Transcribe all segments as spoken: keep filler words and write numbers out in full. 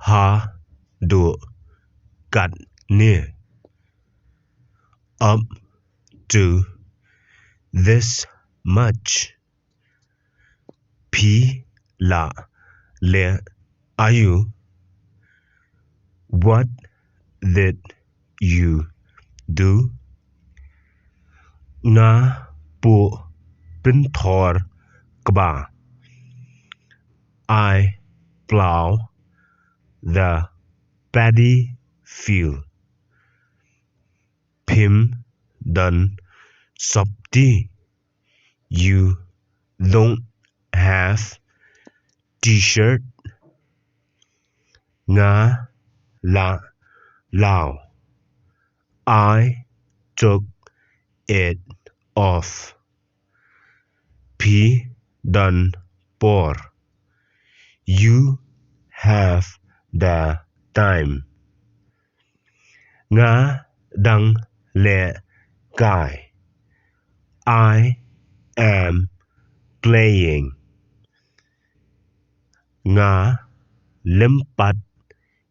Haduh katne. Up to this much. Phi la leh aïu? What did you do? Nga puh pynthor kba. I plow the paddy field. Phim don sopti. You don't have t-shirt. Nga la law. I took it off. Phi don por. You have the time. Nga dang leh kai. I am playing. Nga lympat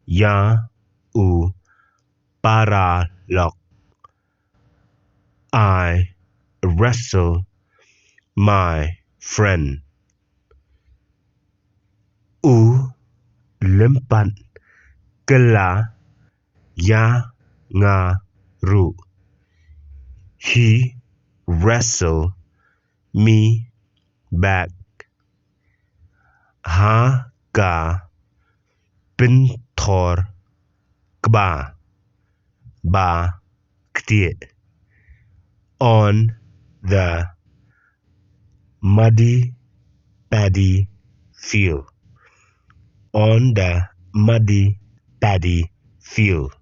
ïa u paralok. I wrestle my friend. U lympat kylla ïa nga ruh. He wrestled me back. Ha ka pynthor kba ba ktieh. On the muddy paddy field. On the muddy paddy field.